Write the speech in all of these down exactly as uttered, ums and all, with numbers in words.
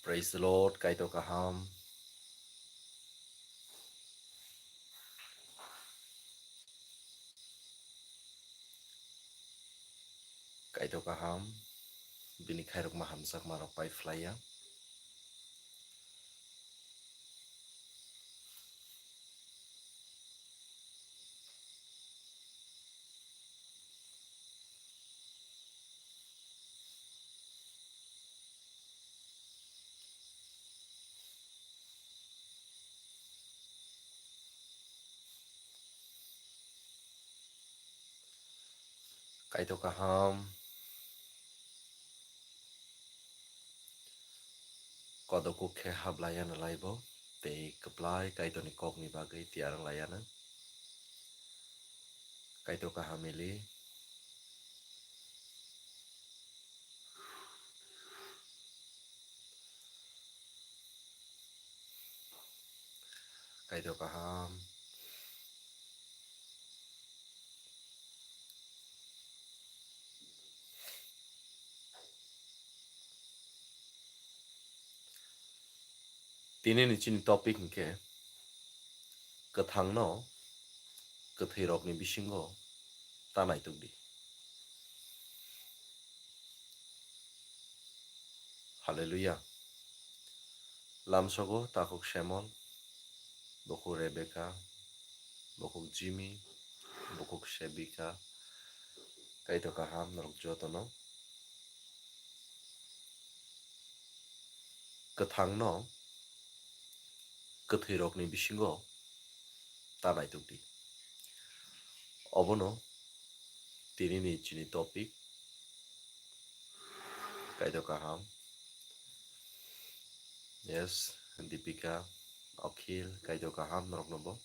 Praise the Lord, Kaitor kaham. Kaitor kaham, bini khairokma hamjakma rok pai phlaiya. Kaitor kaham, kodok khe hablaiya nalaibo, tei kwplai Kaitorni kokni bagwi tiyar wng laiya nang. Kaitor kaham ili. Kaitor kaham. Tini ni chini topic hinkhe kwthangno kwthwi rokni bisingo ta naituk di. Hallelujah. Lamsogo takhuk Semol, bukhuk Rebecca, bukhuk Jimmy, bukhuk Sebika, Kaitor kaham norok jotono. Kwthangno kwthwi rokni bisingo ta naituk di. Obono tini ni chini topic. Kaitor kaham. Yes, Dipika, Akhil, Kaitor kaham norokno bo.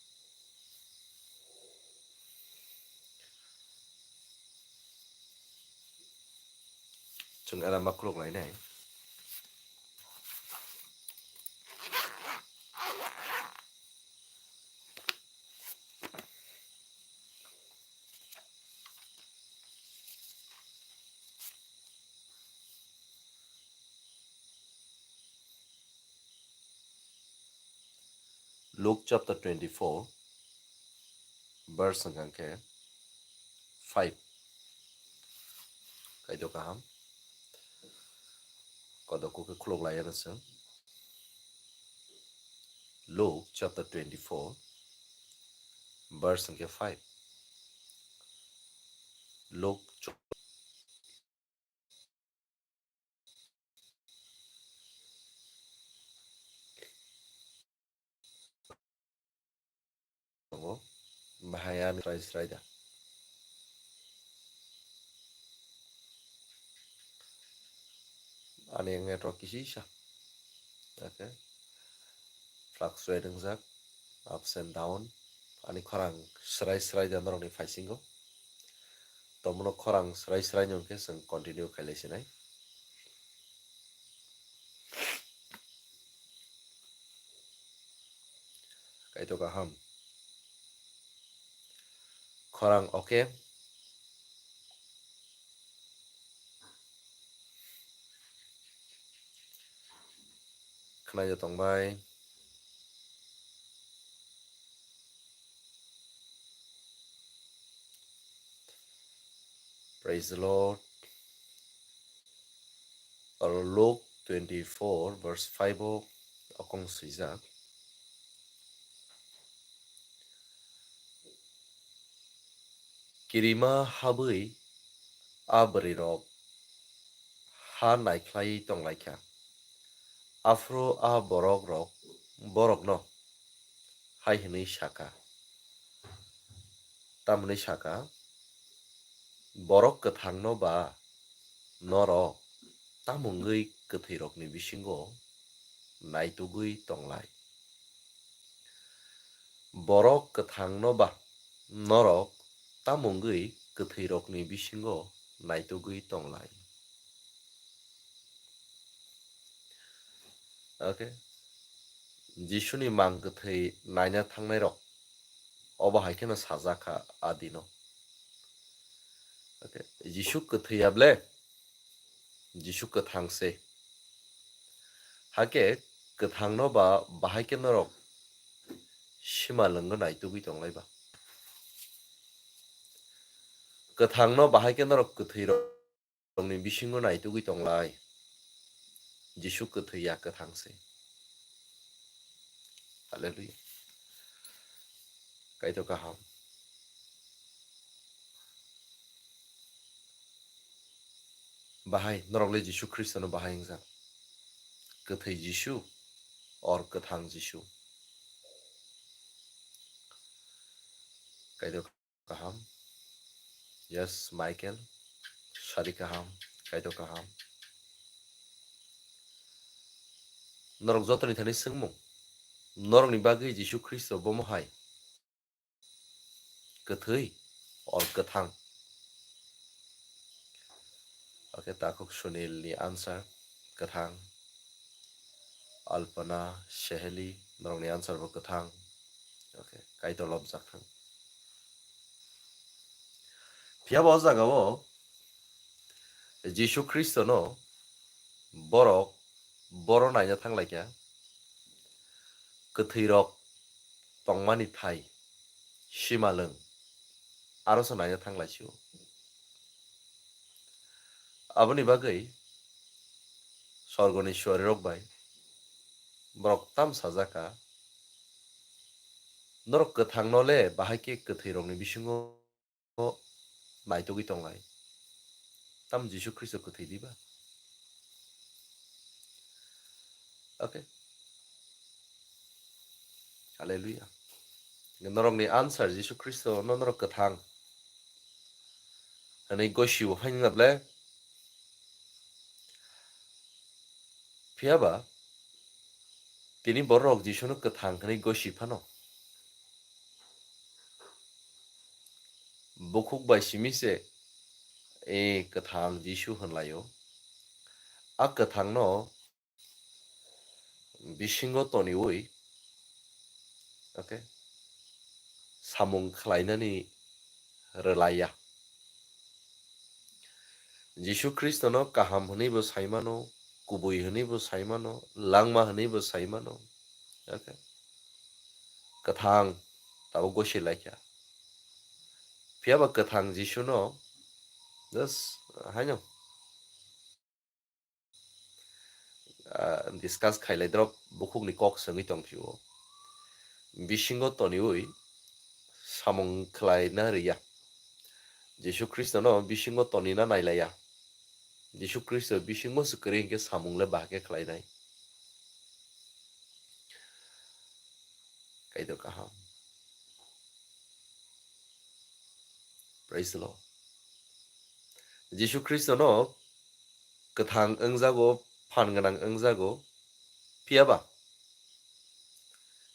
Chwng era ma khuluk lainai. Luke chapter twenty-four, verse hwnkha khe five. Kaitor kaham. Kodok khe khuluk laiyano chwng. Luke chapter twenty-four, verse hwnkhe five. Luke tongo. Bahai ani srai srai da. Ani network kisi sa. Okay. Fluctuate wngjak, ups and down. Ani khorang srai srai da norokni phaisingo. Tomono khorang srai srai ni hwnkhe chwng continue khailai sinai. Kaitor kaham. Khorang okay. Khwnai tongbai. Praise the Lord. Oro Luke twenty-four verse five o okong swijak. Kirima habwi a bwrwirok ha naikhlaiwi tonglaikha. Aphuru a borokrok, borokno hai hwnwi saka, tamni saka, "Borok kwthangno ba norok tamo wngwi kwthwirokni bisingo naitugwi tonglai? Borok kwthangno ba norok tamo wngwi kwthwirokni bisingo naitugwi tonglai?" Okay. Jisuni mang kwthwi naina thangnairok obo hai kheno sajak kha a dino. Okay. Jisu kwthwi ya ble? Jisu kwthang se. Hakhe kwthangno ba bahai khe norok sima lwngno naitugwi tonglai ba? Kwthangno bahai khe norok kwthwirokni bisingo naitugwi tonglai? Jisu kwthwi ya, kwthang se. Hallelujah. Kaitor kaham. Bahai, norok le Jisu Khristono bahai wngjak. Kwthwi Jisu or kwthang Jisu. Kaitor kaham. Yes, Michael. Sadi kaham. Kaitor kaham. Norok jotoni thani swngmung. Norokni bagwi Jisu Khristo bomo hai kwthwi or kwthang? Okay, takhuk Sunil ni answer kwthang. Alpana, Seheli, norokni answer bo kwthang. Okay, Kaitor lobjak thang. Phiya bo o jagao Jisu Khristono borok boro naina thanglaikha, kwthwirok tongmani thai, simalwng, aro se naina thanglaisio. Aboni bagwi sorgoni suarirok bai borok tam sajak kha, "Norok kwthangno le bahai khe kwthwirokni bisingo naitugwi tonglai. Tamo Jisu Khristo kwthwi diba?" Okay. Hallelujah. Norokni answer Jisu Khristo no norok kwthang hwnwi gosio phaina ble. Phiya ba tini borok Jisuno kwthang hwnwi gosi phano, bukhuk bai simi se, "E kwthang Jisu," hwnlaio. A kwthangno bisingo toniwi, okay, samung khlainani rwlaiya. Jisu Khristono kaham hwnwibo saimano, kubui hwnwibo saimano, langma hwnwibo saimano, okay, kwthang tabuk gosi laikha. Phiya ba kwthang Jisuno just haino ah, discuss khailai drop bukhukni kok swngwi tongphio. Bisingo toniwi samung khlaina rwya. Jisu Khristono bisingo tonina nailaiya. Jisu Khristo bisingo se kwrwi hinkhe samung le bahai khe khlainai. Kaitor kaham. Praise the Lord. Jisu Khristono kwthang wngjago, phan gwnang wngjago, phiya ba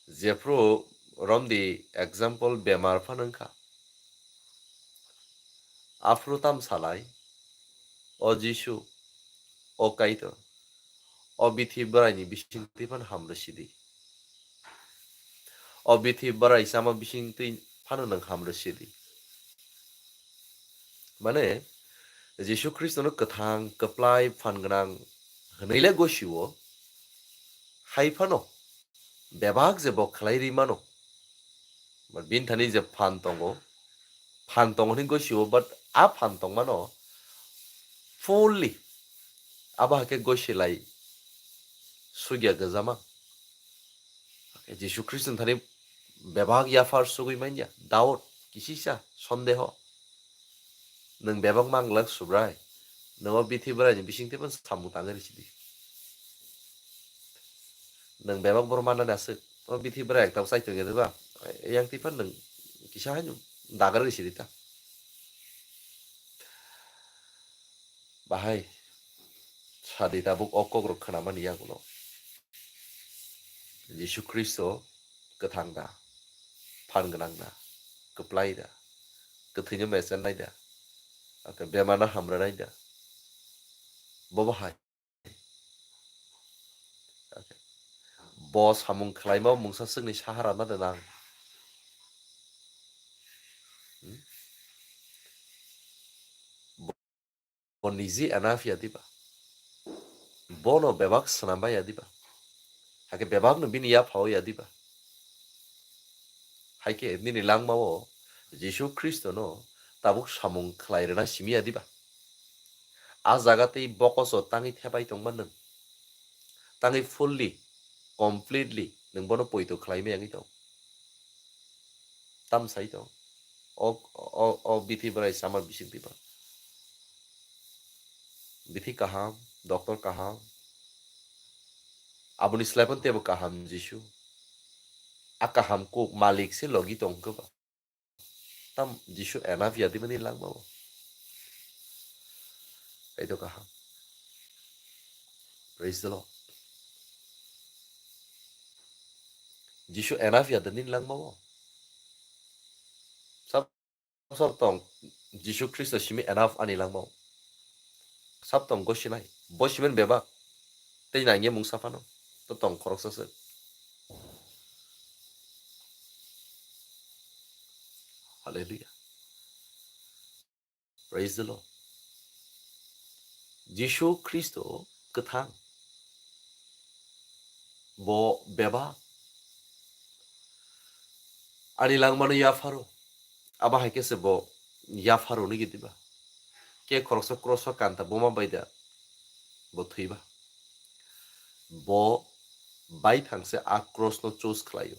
jephru romdi example bemar phano wngkha, aphuru tam salai, "O Jisu, o Kaitor, o bithi bwraini bisingtwi phano hamrw sidi. O bithi bwrai chama bisingtwi phano nwng hamrw sidi." Mane, Jisu Khristono kwthang, kwplai, phan gwnang hwnwi le gosio, hai phano bebak je bo khlai ri mano. But bini thani je phan tongo, phan tongo hwnwi gosio, but a phan tongmano fully abo hai khe gosilai sugya gwjama. Jisu Khristo ni thani bebak yaphar sugwi manya, doubt, kisisa, sondeho. Nwng bebak manglak Subrai, nwng o bithi bwraini bisingtwi phano samung tangwi rw sidi. Nwng bebak borok manna aswk, o bithi bwrai ekta bo chai tongya de ba? Yang twi phano nwng kisa haino dagar rw sidi ta. Bahai sadi tabuk o kokrok khwnamani yagulo. Jisu Khristo kwthang da, phan gwnang da, kwplai da, kwthwino mechennai da, ake bemarno hamrwnai da. Bo bahai. Bo samung khlaima mungsa swkni sahara na de nang. Hmm? Bo, bo niji enough ya diba? Bono bebak swnam ya diba? Hakhe bebakno bini yaphao ya diba? Hai khe nini langmao Jisu Khristono tabuk samung khlai rwna simi ya diba? A jaga tei bokoso tangwi thepai tongma nwng? Tangwi fully, completely nwng bono poito khlai maya wngwi tong? Tam sai tong? O, o, o bithi bwrai sama bising diba? Bithi kaham, doctor kaham. Aboni slai phano teibo kaham Jisu. A kaham kuk malik se logi tong khe ba. Tam Jisu enough ya di mani langma bo. Kaido kaham. Praise the Lord. Jisu enough ya di nini langma bo. Sab Sab tong, Jisu Khristo simi enough ani langmao. Sab tong gosinai, bo simen bebak. Tei nangye mung saphano, to tong khoroksa se. Hallelujah. Praise the Lord. Jisu Khristo kwthang. Bo bebak. Ani langmano yapharo. Abo hai khe se bo yapharo nigi diba? Ke khoroksa cross o kanta buma bai da bo thwiba? Bo baithang se a cross no choose khlaio.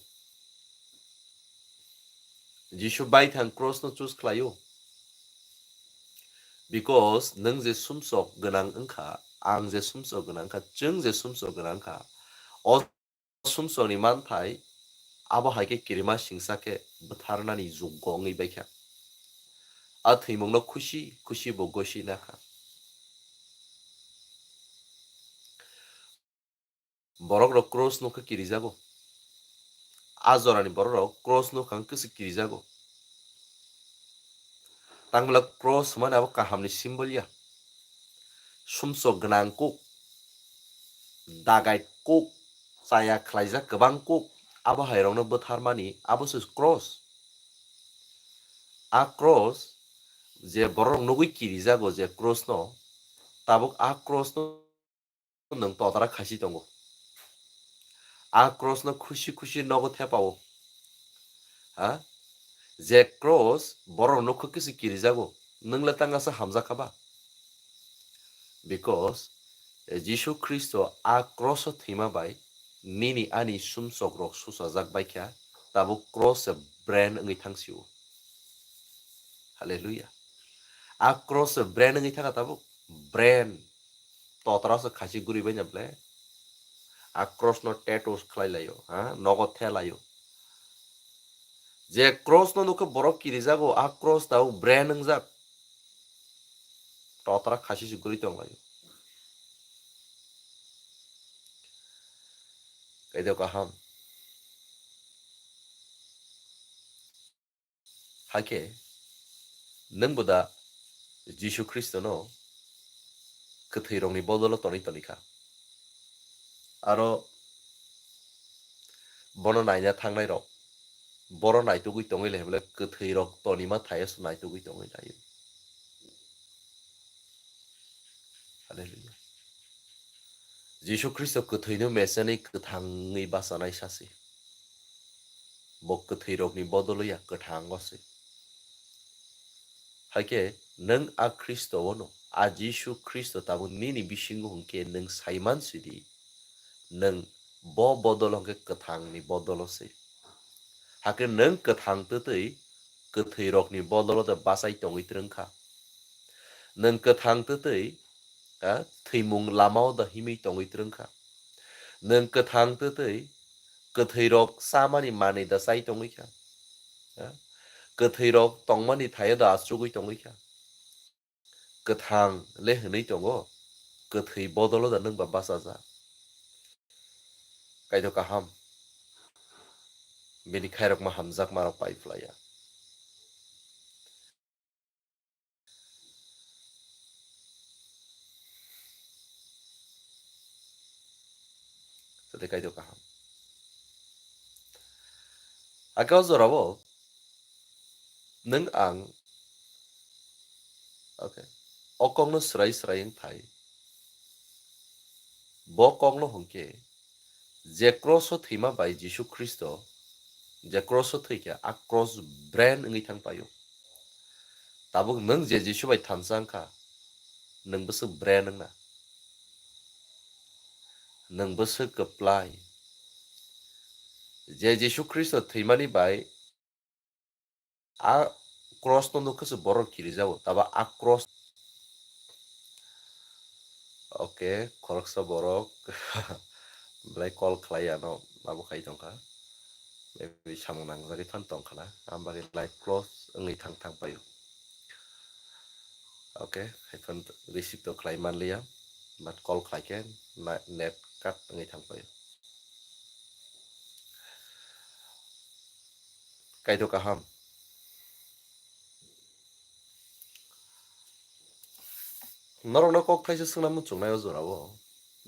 Jisu baithang cross no choose khlaio. Because nwng je sumsok gwnang wngkha, ang je sumsok gwnang wngkha, chwng je sumsok gwnang wngkha, o sumsokni manthai abo hai khe kirima singsa khe bwtharnani jukgo wngwi baikha. A thwimungno khusi khusi bo gosi nakha. Bororok cross no khe kirijago. A jorani bororok cross no khe kirijago. Tangmala cross hwnmani abo kahamni symbol ya. Sumsok gwnang kuk, dagai kuk, chaya khlaijak kwbang kuk, abo hairokno bwtharmani abo se cross. A cross je bororok nugwi kirijago je cross no, tabuk a cross no nwng totara khasi tongo. A cross no khusi khusi nogo thepao. Ha? Je cross borok nukho kisi kirijago. Nwng le tangasa hamjakha ba? Because, eh, Jisu Khristo a cross o thwima bai nini ani sumsok rok suchajak baikha, tabuk cross se brand wngwi thangsio. Hallelujah. A cross se brand wngwi thangkha tabuk. Brand. Totra se khasi guri bai na ble. A cross no tattoos khlai laio, ha? Nogo the laio. Je cross no nukhe borok kirijago, a cross tabuk brand wngjak. Totra khasi se guri tong laio. Kaido kaham. Hakhe nwng bo da Jisu Khristono kwthwirokni bodolo tonwi tonikha? Aro bono naina thangnairok, boro naitugwi tongwi le hwnle kwthwirok tonima thaiyo se naitugwi tongwi laio. Hallelujah. Jisu Khristo kwthwino mesani kwthangwi bachanai sasi. Bo kwthwirokni bodolo ya, kwthango se. Hakhe nwng a Khristo-ono, a Jisu Khristo tabuk nini bisingo hwnkhe nwng saiman sidi, nwng bo bodolo hwnkhe kwthangni bodolo se. Hakhe nwng kwthang twtwi kwthwirokni bodolo de bachai tongwi twrwngkha. Nwng kwthang twtwi, ha, thwimung lamao da himwi tongwi twrwngkha. Nwng kwthang twtwi kwthwirok chamani manwi da chai tongwi kha. Ha? Kwthwirok tongmani thaio da achugwi tongwi kha. Kwthang le hwnwi tongo, kwthwi bodolo da nwng ba bachajak. Kaido kaham. Bini khairokma hamjakmarok pai phlaiya. Tei kaido kaham. Ake o jorao nwng ang, okay, o kokno swrai swrai wng thai. Bo kokno hwnkhe Je cross o thwima bai Jisu Khristo, je cross o thwikha, a cross brand wngwi thang paio. Tabuk nwng je Jisu bai thansa wngkha, nwng bwswk brand wngna? Nwng bwswk kwplai? Je Jisu Khristo thwimani bai a cross no nukhe se borok kirijago, taba a cross. Okay, khoroksa borok belai call khlai ano, abo khai tongkha. Maybe samung nangjagwi phan tongkha na, ang bagwi live close wngwi thang thang paio. Okay, haikhe receive to khlai manliya, but call khlai khe na-, net cut wngwi thang paio. Kaitor kaham. Norokno kok thaisa swngna muchungnai o jorao.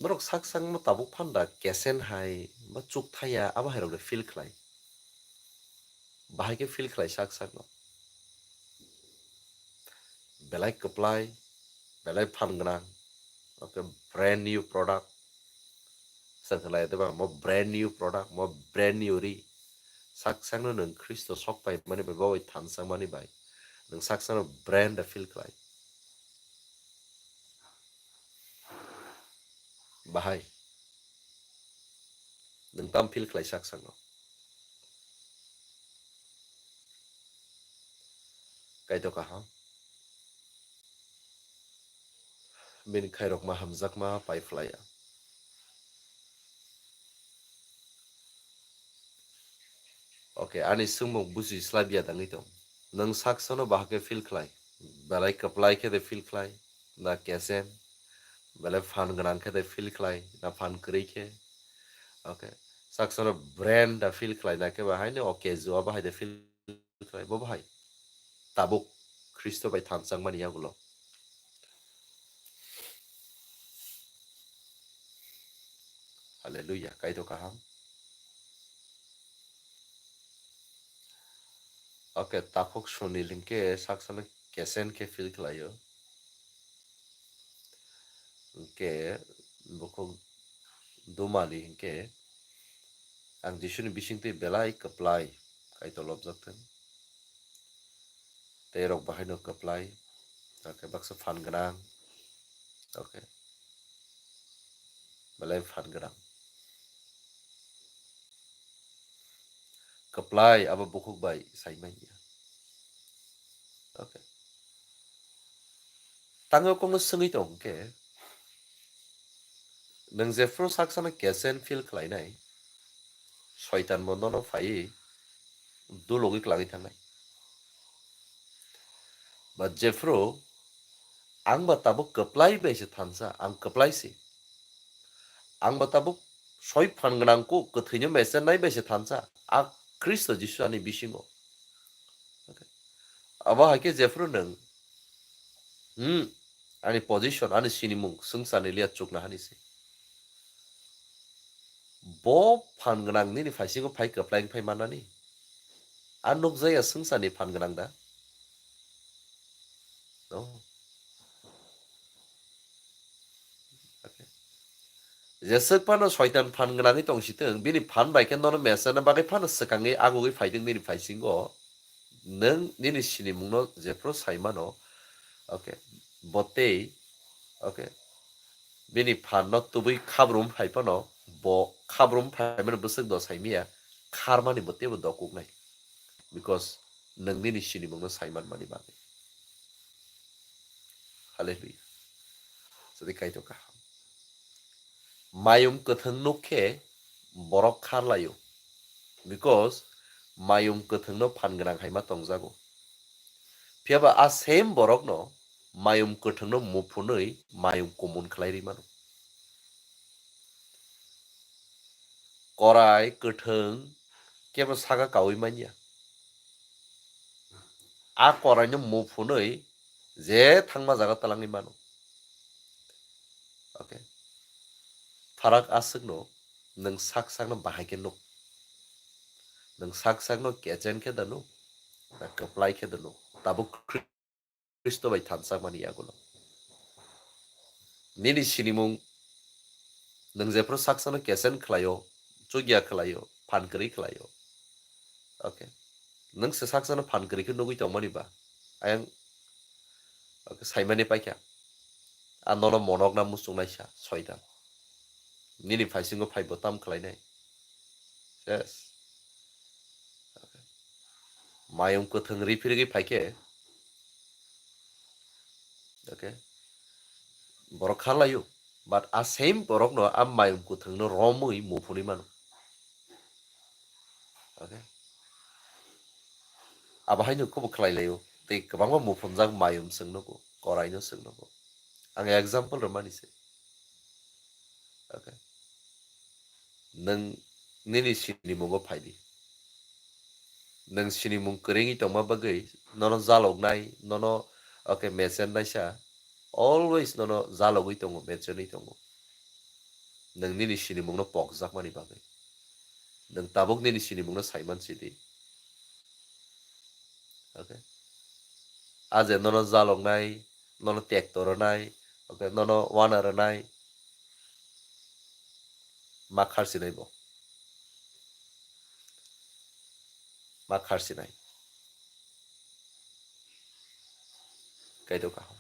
Norok sak sakno tabuk phanda kesen hai ba chuk thaya abo hai rokno feel khlai. Bahai khe feel khlai sak sakno. Belai kwplai, belai phan gwnang. Okay, brand new product. Swng khlai de ba mo brand new product, mo brand new ri. Sak sakno nwng Khristo sok pai mani bai, bo bai thansa mani bai. Nwng sak sakno brand da feel khlai. Bahai. Nwng tam feel khlai sak sakno. Kaitor kaham. Bini khairokma hamjakma pai phlaiya. Okay, ani swngmung busi slabya dangwi tong. Nwng sak sakno bahai khe feel khlai. Belai kwplai khe de feel khlai. Na kesen. Belai phan gwnang khe de feel khlai. Na phan kwrwi khe. Okay. Sak sakno brand da feel khlai na khe bahai no okay, jua bahai de feel khlai bo bahai. Tabuk Khristo bai thansa wngmani yagulo. Hallelujah, Kaitor kaham. Okay, takhuk Sunil hinkhe sak sakno kesen khe feel khlaio. Hinkhe bukhuk Dumali hinkhe ang Jisuni bisingtwi belai kwplai, Kaitor lobjak thung. Tei rok bahaino kwplai, okay, baksa phan gwnang. Okay. Belai phan gwnang. Kwplai abo bukhuk bai sai manya. Okay. Tangwi kokno swngwi tong khe, nwng jephru sak sakno kesen feel khlainai, Soitan bo nono phaiwi dulogwi klangwi thangnai. Ba jephru ang ba tabuk kwplai bai se thansa, ang kwplai se. Ang ba tabuk soi phan gwnang kuk kwthwino mesen nai bai se thansa, a Khristo Jisu ani bisingo. Okay. Abo hai khe jephru nwng, hmm, ani position, ani sinimung swngcharni liya chukna hani se. Bo phan gwnang nini phaisingo phai kwplai wng phai mannani. A nukjaya swngcharni phan gwnang da? No. Okay. Jeswk phano Soitan phan gwnangwi tongsitwng, bini phan bai khe nono mesana bagwi phano swkangwi agugwi phaitwng nini phaisingo. Nwng nini sinimungno jephru sai mano, okay, bo tei, okay, bini phanno tubui khabrum phai phano, bo khabrum phai mano bwswk do sai miya, kharmani bo teibo do kuknai. Because nwng nini sinimungno sai manmani bagwi. Hallelujah. Sadi Kaitor kaham. Mayung kwthwng nuk khe borok khar laio. Because mayung kwthwngno phan gwnang hai ma tongjago. Phiya ba a same borokno mayung kwthwngno muphunwi mayung kumun khlai rwi mano. Korai kwthwng kebo saka kaui manya. A koraino muphunwi je thangma jaga twlangwi mano. Okay. Pharak aswkno nwng sak sakno bahai khe nuk. Nwng sak sakno kechen khe da nuk, na kwplai khe da nuk. Tabuk Khristo bai thansa mani yagulo. Nini sinimung nwng jephru sak sakno kechen khlaio, chukya khlaio, phan kwrwi khlaio. Okay. Nwng se saksano phan kwrwi khe nugwi tongmani ba? Ayang, okay, saimani paikha. A nono monokna muchungnaisa, soitan. Nini phaisingo phaibo tam khlainai. Yes. Okay. Mayung kwthwng ri phirigwi phaikhe. Okay. Borok kharlaio. But a same borokno a mayung kwthwngno romwi muphunwi mano. Okay. Abo haino khubo khlai laio. Tei kwbangma muphunjak mayung chwng nugo, koraino chwng nugo. Ang example rwmani se. Okay. Nwng nini sinimungo phai di. Nwng sinimung kwrwngwi tongma bagwi nono jaloknai, nono, okay, mechennaisa, always nono jalogwi tongo, mechenwi tongo. Nwng nini sinimungno pokjakmani bagwi. Nwng tabuk nini sinimungno saiman sidi. Okay. A je nono jaloknai, nono tekto rwnai, okay, nono wana rwnai, ma kharsinai bo. Ma kharsinai. Kaitor kaham.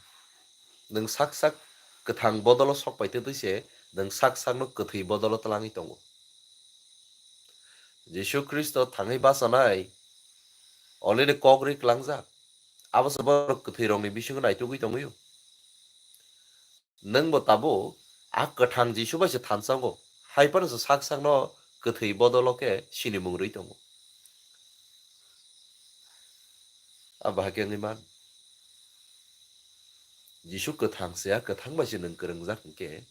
Nwng sak sak kwthang bodolo sok pai twi se, nwng sak sakno kwthwi bodolo twlangwi tongo. Jisu Khristo thangwi bachanai already kok ri klangjak. Abo se borok kwthwi rokni bisingo naitugwi tongwi. Nwng bo tabuk a kwthang Jisu bai se thansango, hai phano se sak sakno kwthwi bodolo khe sinimung rwi tongo. A bahai khe wngwi man. Jisu kwthang se, a kwthang bai se nwng kwrwngjak hwnkhe,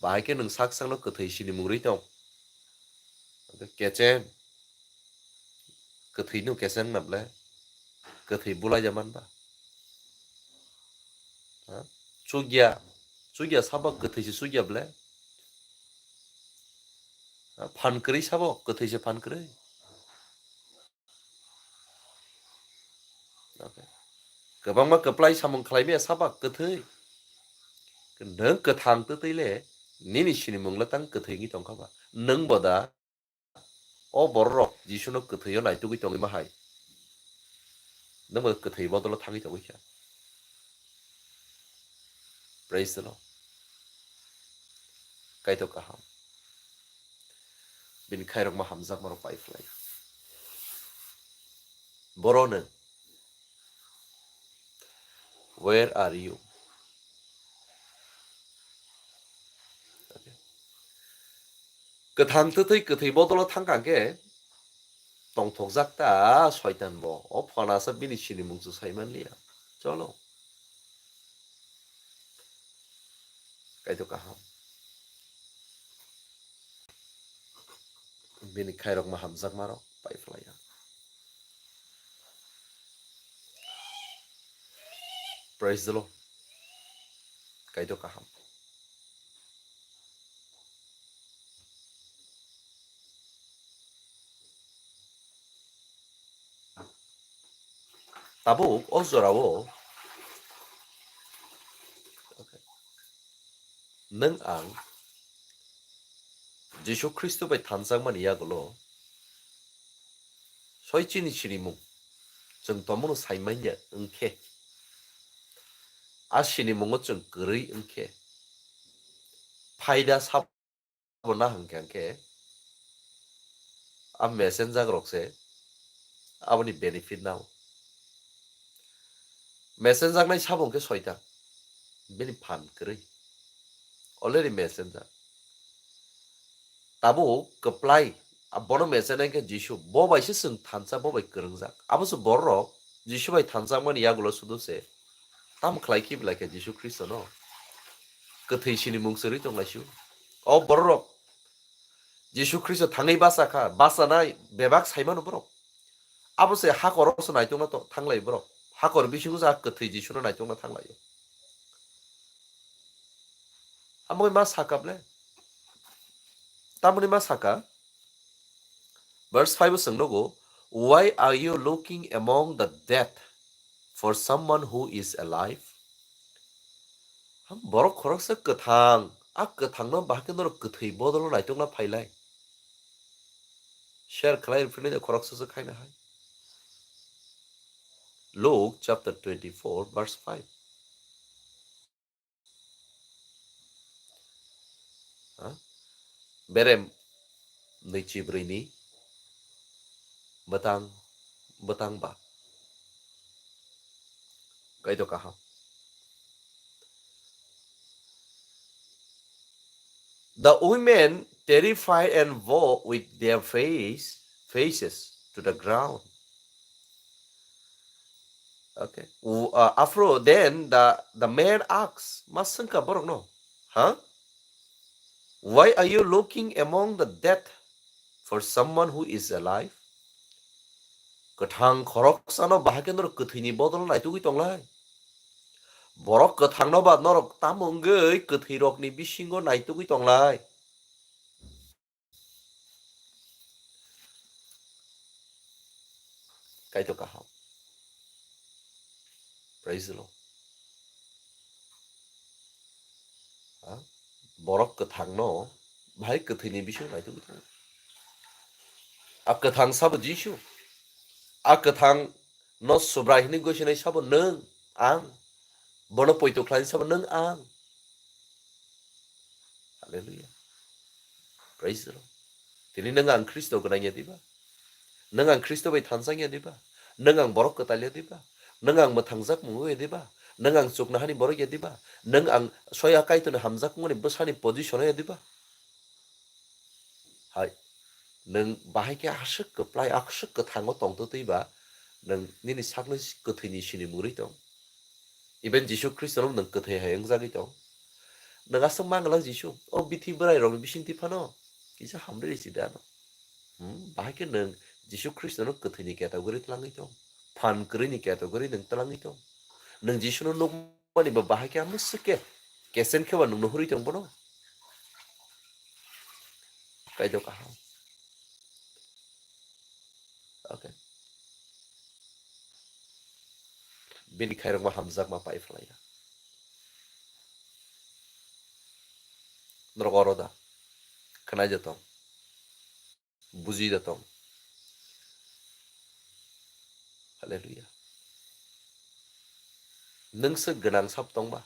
bahai khe nwng sak sakno kwthwi sinimung rwi tong. Kechen. Kwthwi no kechen na ble? Kwthwi bulai ya man ba? Ha? Chukya, chukya sabo kwthwi se chukya ble? Ha? Phan kwrwi sabo kwthwi se phan kwrwi? Okay. Kwbangma kwplai samung khlai maya sabo kwthwi? Nwng kwthang twtwi le nini sinimung le tang kwthwi wngwi tongkha ba? Nwng bo da O bororok Jisuno kwthwio naitugwi tongwi ma hai? Nwngbo kwthwi bodolo thangwi tongwi kha. Praise the Lord. Kaitor kaham. Bini khairokma hamjakmarok pai phlai. Boro nwng, where are you? Kwthang twtwi kwthwi bodolo thangkha khe tongthokjak ta Soitan bo. O phanasa bini sinimung se saimanliya. Cholo. Kaitor kaham. Bini khairokma hamjakmarok pai phlaiya. Praise the Lord. Kaitor kaham. Tabuk o jorao nwng ang Jisu Khristo bai thanjakmani yagulo soi chini sinimung chwng tomono saimanya wngkhe, a sinimungo chwng kwrwi wngkhe, phaida sabo na hwnkhe, hwnkhe a messenger rok se aboni benefit nao. Messenger nai sabo hwnkhe Soitan, bini phan kwrwi. Already messenger. Tabuk kwplai, a bono messenger khe Jisu, bo bai se chwng thansa, bo bai kwrwngjak. Abo se bororok Jisu bai thanjakmani yagulo sudo se. Tamo khlai khe belai khe Jisu Khristono? Kwthwi sinimung se rwi tonglaisio. O bororok Jisu Khristo thangwi basa kha, bachanai bebak saimano borok. Abo se hakoro se naitongna to-, thanglai borok. Hakor bisingo se a kwthwi Jisuno naitongna thanglaio. Amo ma saka ble? Tamoni ma saka? Verse five o chwng nugo, "Why are you looking among the dead for someone who is alive?" Ham, borok khoroksa kwthang, a kwthangno bahai khe norok kwthwi bodolo naitokna phailai. Share khlai rwphilai de khoroksa se khaina hai. Luke chapter twenty-four, verse five. Ha? Berem nui chibrui ni bwtang, bwtang ba. Kaitor kaham. The women terrified and bowed with their face, faces to the ground. Okay. U-, uh, afro, then the, the man asks, ma swngkha borok no, huh? Why are you looking among the dead for someone who is alive? Kwthang khoroksano bahai khe norok kwthwini bodol naitugwi tonglai? Borok kwthangno ba norok tamo wngwi kwthwirokni bisingo naitugwi tonglai? Kaitor kaham. Praise the Lord. Ha? Borok kwthangno bahai kwthwini bisingo naitugwi tongo. A kwthang sabo Jisu. A kwthang no Subrai hwnwi gosinai sabo nwng, ang. Bono poito khlainai sabo nwng, ang. Hallelujah. Praise the Lord. Tini nwng ang Khristo gwnang ya diba? Nwng ang Khristo bai thansa ya diba? Nwng ang borok kwtal ya diba? Nwng ang mwthangjak mungo ya diba? Nwng ang chuknohani borok ya diba? Nwng ang soya Kaitorni hamjakmani bwsani position ya diba? Hai, nwng bahai khe aswk kwplai, aswk kwthango tongtwtwi ba, nwng nini sakno kwthwini sinimung rwi tong. Even Jisu Khristono nwng kwthwi hai wngjagwi tong. Nwng aswk manglak Jisu, o bithi bwrairokni bisingtwi phano kisa hamri risi de ano. Hmm, bahai khe nwng Jisu Khristono kwthwini category twlangwi tong, phan kwrwini category nwng twlangwi tong. Nwng Jisuno nuk mani ba bahai khe amno swk khe kesen khe ba nwng nuhurwi tong bono. Kaido kaham. Okay. Bini khairokma hamjakma pai phlaiya. Norok oro da. Khwnai da tong. Buji da tong. Hallelujah. Nwng se gwnang sab tongba?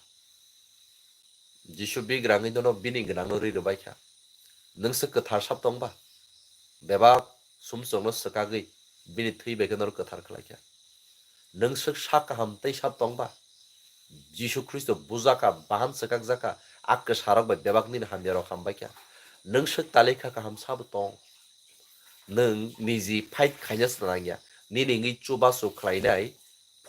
Jisu bigrangwi nono bini gwnangno ri rwbai kha. Nwng se kwthar sab tongba? Bebak sumsokno swkagwi bini thwi bai khe nono kwthar khlai kha. Nwng swk sak kaham tei sab tongba? Jisu Khristo bujaka, bahan swkakjaka, a kwsarok bai bebak nini hamyarok hambai kha. Nwng swk talikha kaham sabo tong? Nwng niji fight khaina se nangya. Nini wngwi chubachu khlainai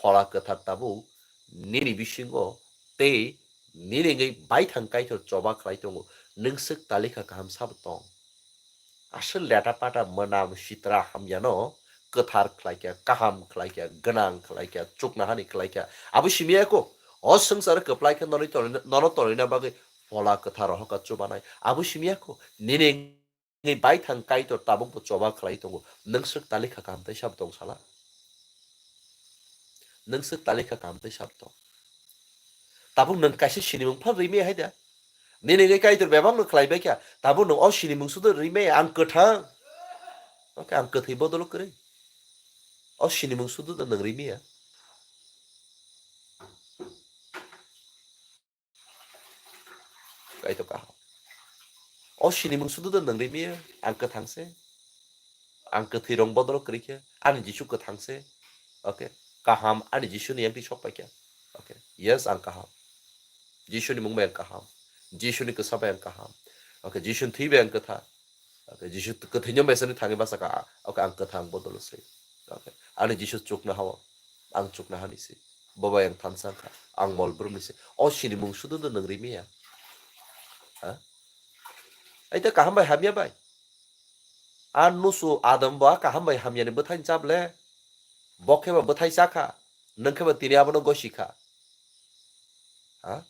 Phola Kwthar tabuk nini bisingo tei nini wngwi baithang Kaitor choba khlai tongo. Nwng swk talikha kaham sabo tong? Aswk leta pata mwnam sitra hamyano kwthar khlaikha, kaham khlaikha, gwnang khlaikha, chuknohani khlaikha. Abo simi ya kho, o swngcharo kwplai khe nono tonwi-, nono tonwina bagwi Phola Kwthar rohorkha chubanai. Abo simi ya kho, nini wngwi baithang Kaitor tabukbo choba khlai tongo. Nwng swk talikha kaham tei sabo tong sala? Nwng swk talikha kaham tei sabo tong? Tabuk nwng kaisa sinimung phan rimi hai da. Nini wngwi Kaitor bebakno khlai bai kha. Tabuk nwng o sinimung sudo rimi, ang kwthang. Okay, ang kwthwi bodolo kwrwi. O sinimung sudo da nwng rimi ya. Kaitor kaham. O sinimung sudu da nwng rimi ya, ang kwthang se. Ang kwthwi rong bodolo kwrwi khe, ani Jisu kwthang se. Okay. Kaham, ani Jisu ni yakni sok pai khe. Okay. Yes, ang kaham. Jisu ni mung bai ang kaham. Jisu ni kwsa bai ang kaham. Okay. Jisu ni thwi bai ang kwthar. Okay. Jisu kwthwi ni bai sani thangwi basa ka. Okay. Ang kwthang bodolo se. Okay. Ani Jisu chuknoha o. Ang chuknohani se. Bo bai ang thansa wngkha. Ang mol brumni se. O sinimung sudu do nwng rimi ya. Ha? Ai ta kaham bai hamya bai. A nusu Adam bo a kaham bai hamya ni bwthai chap le. Bo khe ba bwthai cha kha. Nwng khe ba tini abono gosi kha. Ha?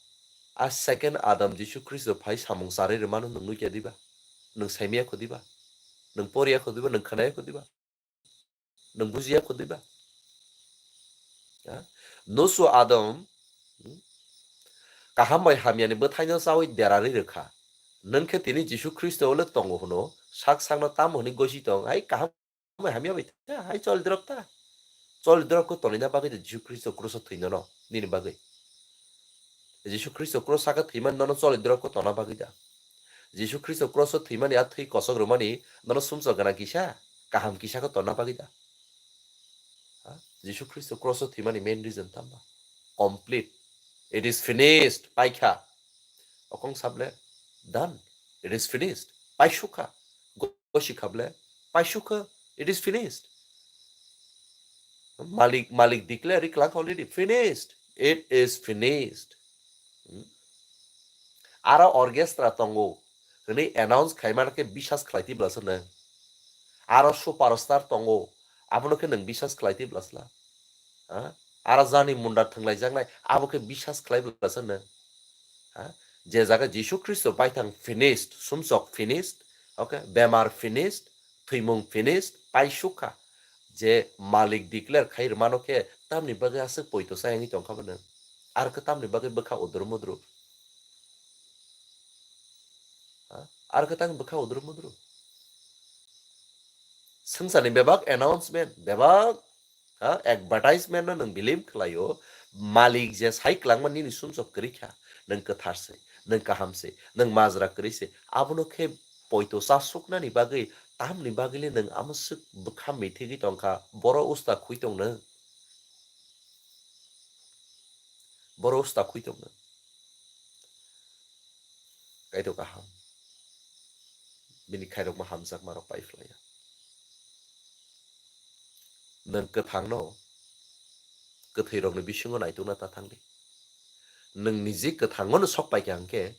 A second Adam Jisu Khristo phai samung charwi rwmano nwng nukya diba? Nwng saimaya kho diba? Nwng poriya kho diba? Nwng khwnaya kho diba? Nwng bujiya kho diba? Ha? Nusu Adam, hmm? Kaham bai hamyani bwthaino chawi derarwi rwkha. Nwng khe tini Jisu Khristo le tongo hwno, sak sakno tamo hwnwi gosi tong, hai kaham hamya bai ta, hai choli drop ta. Choli drop khe tonina bagwi de Jisu Khristo kruso thwinono, nini bagwi. Jisu Khristo kruso sakhe thwimani nono choli drop khe tona bagwi da. Jisu Khristo kruso thwimani a thwi kosok rwmani nono sumsok gana kisa, kaham kisa khe tona bagwi da. Ha? Jisu Khristo kruso thwimani main reason tamba? Complete. It is finished. Paikha. Okong sable, done. It is finished. Paisukha. Go-, gosi khable, paisukha. It is finished. Malik, Malik declare, riklang already. Finished. It is finished. Hmm? Aro orchestra tongo. Hwnwi announce khaimano khe biswas khlaitwi bwlaswk nwng. Aro superstar tongo. Abono khe nwng biswas khlaitwi bwlasla. Ha? Aro jani munda thwnglaijaknai, abo khe biswas khlai bwlaswk nwng. Ha? Je jaga Jisu Khristo baithang finished, sumsok finished, okay, bemar finished, thwimung finished, paisukha. Je Malik declare khai rwmano khe tamni bagwi aswk poito sa wngwi tongkha bo nwng? Aro khe tamni bagwi bwkha udru mudru? Ha? Aro khe tamni bwkha udru mudru? Swngcharni bebak announcement, bebak, ha, advertisement no nwng bilim khlaio, Malik je sai kwlangma nini sumsok kwrwi kha, nwng kwthar se, nwng kaham se, nwng majra kwrwi se, abono khe poito chasuknani bagwi, tamni bagwi le nwng amoswk bwkha mithigwi tongkha, boro usta khui tong nwng. Boro usta khui tong nwng. Kaitor kaham. Bini khairokma hamjakma rok pai phlaiya. Nwng kwthangno kwthwirokni bisingo naitukna ta thangdi. Nwng niji kwthangono sok paikha hwnkhe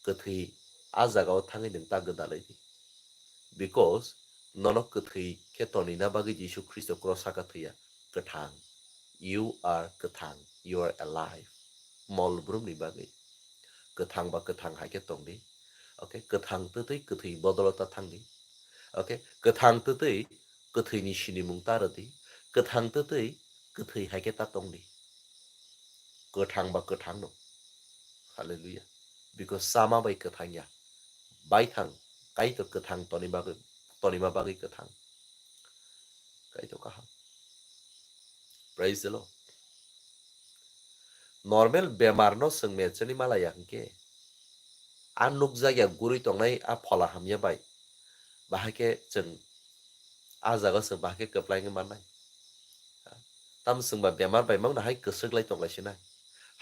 kwthwi a jagao thangwi nwng ta gwdalai di. Because nono kwthwi khe tonina bagwi Jisu Khristo kros saka thwiya. Kwthang. You are kwthang. You are alive. Mol brumni bagwi. Kwthang ba kwthang hai khe tongdi. Okay, kwthang twtwi kwthwi bodolo ta thangdi. Okay, kwthang twtwi kwthwini sinimung ta rwdi. Kwthang twtwi kwthwi hai khe ta tongdi. Kwthang ba kwthang no. Hallelujah. Because chama bai kwthang ya. Baithang Kaitor kwthang toni bagwi, tonima bagwi kwthang. Kaitor kaham. Praise the Lord. Normal bemar no chwng mechani malaya hwnkhe, a nukjakya gurwi tongnai a phola hamya bai, bahai khe chwng a jaga chwng bahai khe kwplai wngwi mannai. Tamo chwngba bemar bai mangno hai kwswk lai tong lai sinai,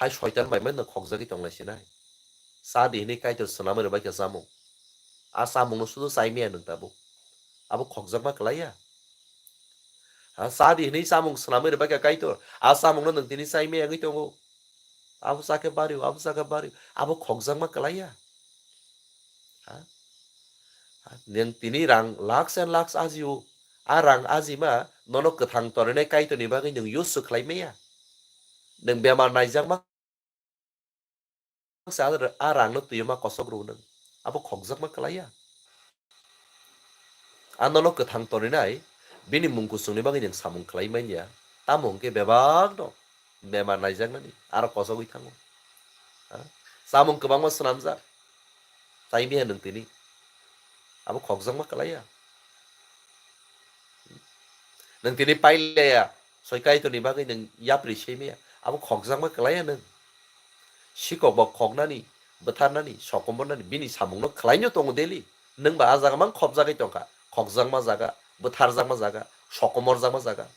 hai soitan bai mangno khokjagwi tong lai sinai. Cha di hwnwi Kaitor swnamwi rwbai kha chamung. A chamungno sudu chai maya nwng tabuk. Abo khokjakma kwlaiya. Ha, cha di hwnwi chamung swnamwi rwbai kha Kaitor. A chamungno nwng tini chai maya wngwi tongo. Abo cha khe bario, abo cha khe bario. Abo khokjakma kwlaiya. Ha? Ha, nwng tini rang lakhs and lakhs ajio. A rang ajima nono kwthang toninai Kaitorni bagwi nwng use khlai maya. Nwng bemar naijakma sa a rangno twiwi ma kosok rw nwng. Abo khokjakma kwlaiya. A nono kwthang toninai bini mung kuchungni bagwi nwng samung khlai manya. Tamo hwnkhe bebakno bemar naijaknani aro kosogwi thango. Ha? Chamung kwbangma swnamjak. Chai maya nwng tini. Abo khokjakma kwlaiya. Nwng tini pailaya, soi Kaitorni bagwi nwng yapri se maya. Abo khokjakma kwlaiya nwng. Sikok bo khoknani, bwtharnani, sokomornani, bini samungno khlaino tongo daily. Nwng ba a jaga mang khopjagwi tongkha. Khokjakma jaga, bwtharjakma jaga, sokomorjakma jaga.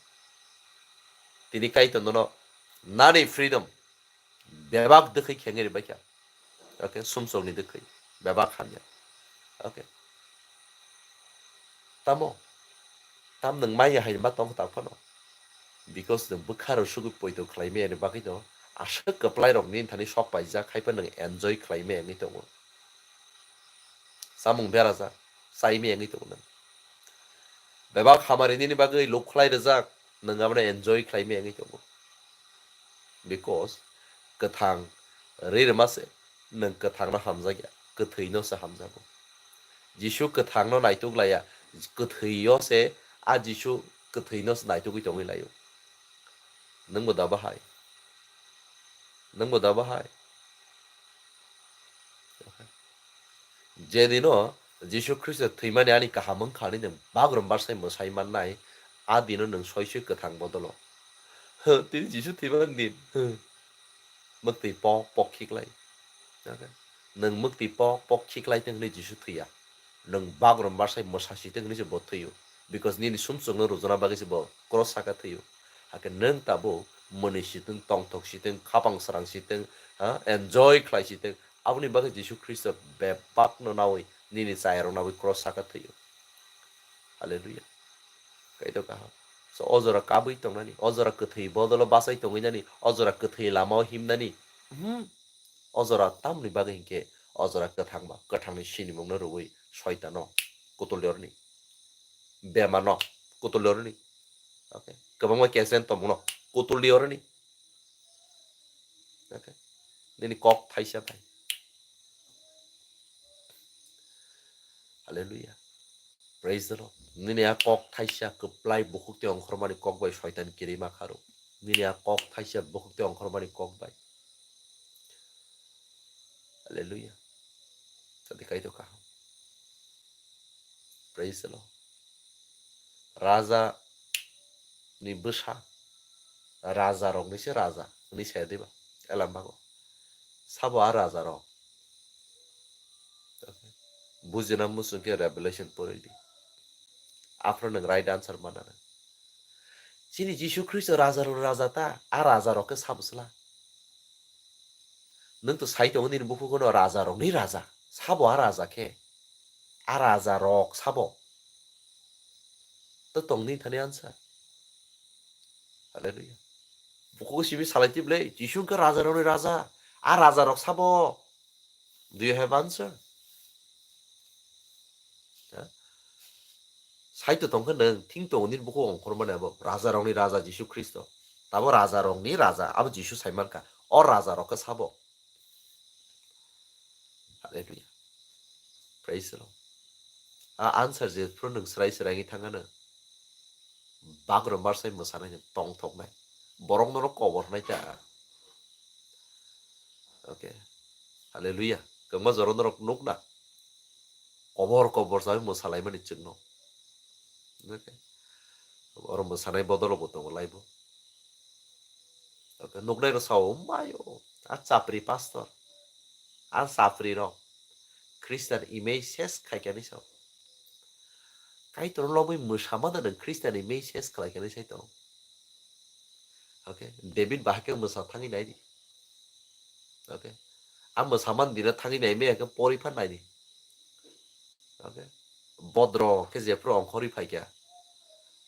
Tini Kaitor nono nani freedom bebak dwkhwi khengwi rwbaikha. Okay, sumsokni dwkhwi bebak hamya. Okay. Tamo? Tam nwng maya hai ma tong tak phano. Because nwng bwkha rw sugwi poito khlai maya ni bagwi no aswk kwplai rok nini thani sok paijak, hai phano nwng enjoy khlai maya wngwi tongo. Samung berajak, chai maya wngwi tongo nwng. Bebak hamari nini bagwi luk khlai rwjak, nwng abono enjoy khlai maya wngwi tongo. Because kwthang ri rwma se nwng kwthangno hamjakya, kwthwino se hamjago. Jisu kwthangno naituk laiya, kwthwio se a Jisu kwthwino se naitugwi tongwi laio. Nwngbo da bahai? Nwngbo da bahai? Okay. Je dino Jisu Khristo thwimani ani kaham wngkha hinwi nwng bagrum barsai mwsai mannai, a dino nwng soi soi kwthang bodolo. Tini Jisu thwimani din, mwktwi pok pok khiklai. Nwng mwktwi pok pok khiklai tong hinwi Jisu thwiya. Nwng bagrum barsai mwsasi tong hinwi se bo thwiyo. Because nini sumsokno rujuna bagwi se bo cross saka thwiyo. Hakhe nwng tabuk mwnwi sitwng, tongthok sitwng, khapang srang sitwng, ha, enjoy khlai sitwng, aboni bagwi Jisu Khristo bebakno nawi nini chayarok nawi cross saka thwiyo. Hallelujah. Kaitor kaham. So, o jora kabwi tongnani, o jora kwthwi bodolo bachai tongwi nani, o jora kwthwi lamao himnani. Hmm. O jora tamni bagwi hinkhe o jora kwthangma, kwthangni sinimungno rwui soitano kutulyorni. Bemarno kutulyorni. Okay. Kwbangma cancer tongmungno kutulyorni. Okay. Nini kok thaisa bai. Hallelujah. Praise the Lord. Nini a kok thaisa kwplai bukhuk tei ongkhormani kok bai soitan kirima kharo. Nini a kok thaisa bukhuk tei ongkhormani kok bai. Hallelujah. Sadi kaitor kaham. Praise the Lord. Raja ni bwsa, raja rok ni se raja, ni se diba, elam bago. Sabo a raja rok. Bujina muchung khe Revelation pori di. Aphro nwng right answer mana nang. Chini Jisu Khristo raja rok raja ta, a raja rok khe sabo sla. Nwng to sai tongo nini bukhugo no raja rok ni raja. Sabo a raja khe. A raja rok sabo. To tongni thani answer. Hallelujah. Bukhugo simi salai tibile, Jisu wngkha raja rokni raja. A raja rok sabo. Do you have answer? Ha? Saito tongkha nwng, thing tongo nini bukhuk ongkhormani abo. Raja rokni raja Jisu Khristo. Tabo raja rokni raja, abo Jisu saimankha. O raja rokhe sabo. Hallelujah. Praise the Lord. A answer je phuru nwng srai srai wngwi thangano. Bagrum barsai mwsanai nwng tongthoknai. Borok norok kobor hwnai ta. Okay. Hallelujah. Kwbangma jora norok nukna. Kobor kobor sawi mwsalaimani chwngno. Okay. Oro mwsanai bodolo bo tongo laibo. Okay, nuknai rok sao, "Mayo, a chapri pastor, a chapri rok Christian image ses khaikani sao." Kaitor lobwi mwsamano nwng Christian image ses khlaikani sai tong. Okay, David bahai khe mwsa thangwi naidi. Okay, a mwsaman dina thangwi naimaya khe pori phan naidi. Okay. Bodro khe jephru ongkhorwi phaikha.